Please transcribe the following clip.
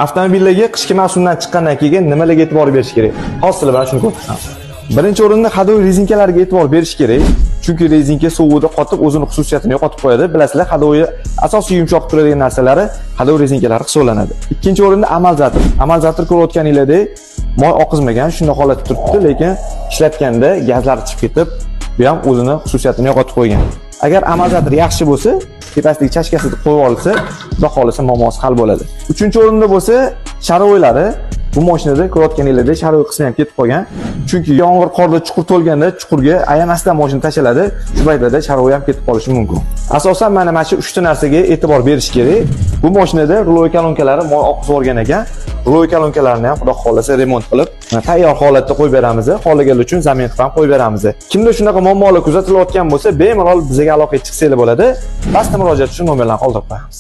Avtomobillarga qishki mavsumdan chiqqandan keyin nimalarga e'tibor berish kerak? Hozir sizlar bilan shuni ko'rib chiqamiz. Birinchi o'rinda ходовой rezinkalariga e'tibor berish kerak. Chunki rezinka sovuqda qotib, o'zini xususiyatini yo'qotib qo'yadi. Bilasizlar, ходовой asosiy yumshoq turadigan narsalari ходовой rezinkalari hisoblanadi. Ikkinchi o'rinda amortizator. Amortizator ko'rayotganinglardek moy oqizmagan, shunday holatda turibdi, lekin ishlatganda gazlar chiqib ketib, bu ham o'zini xususiyatini yo'qotib qo'ygan. Agar amortizator yaxshi bo'lsa, tepasidagi chashkasini qo'yib olsa, xudo xohlasa, muammosi hal bo'ladi. Uchinchi o'rinda bo'lsa шаровой lari. Bu mashinada ko'rayotganinglardek шаровой qismi ham ketib qolgan. Chunki yomg'ir qorda chuqur to'lganda chuqurga ayamasdan mashina tashaladi. Shu paytlarda шаровой ham ketib qolishi mumkin. Asosan mana shu uchta narsaga e'tibor berish kerak. Bu mashinada рулевой kolonkalari moy oqizib yuborgan ekan. Рулевой kolonkalarini ham xudo xohlasa remont qilib, tayyor holatda qo'yib beramiz. Xohlaganlar uchun замен qilib ham qo'yib beramiz. Kimda shunaqa muammolar kuzatilayotgan bo'lsa, bemalol bizga aloqaga chiqsanglar bo'ladi. Pastda murojaat uchun nomerlarni qoldirib qo'yamiz.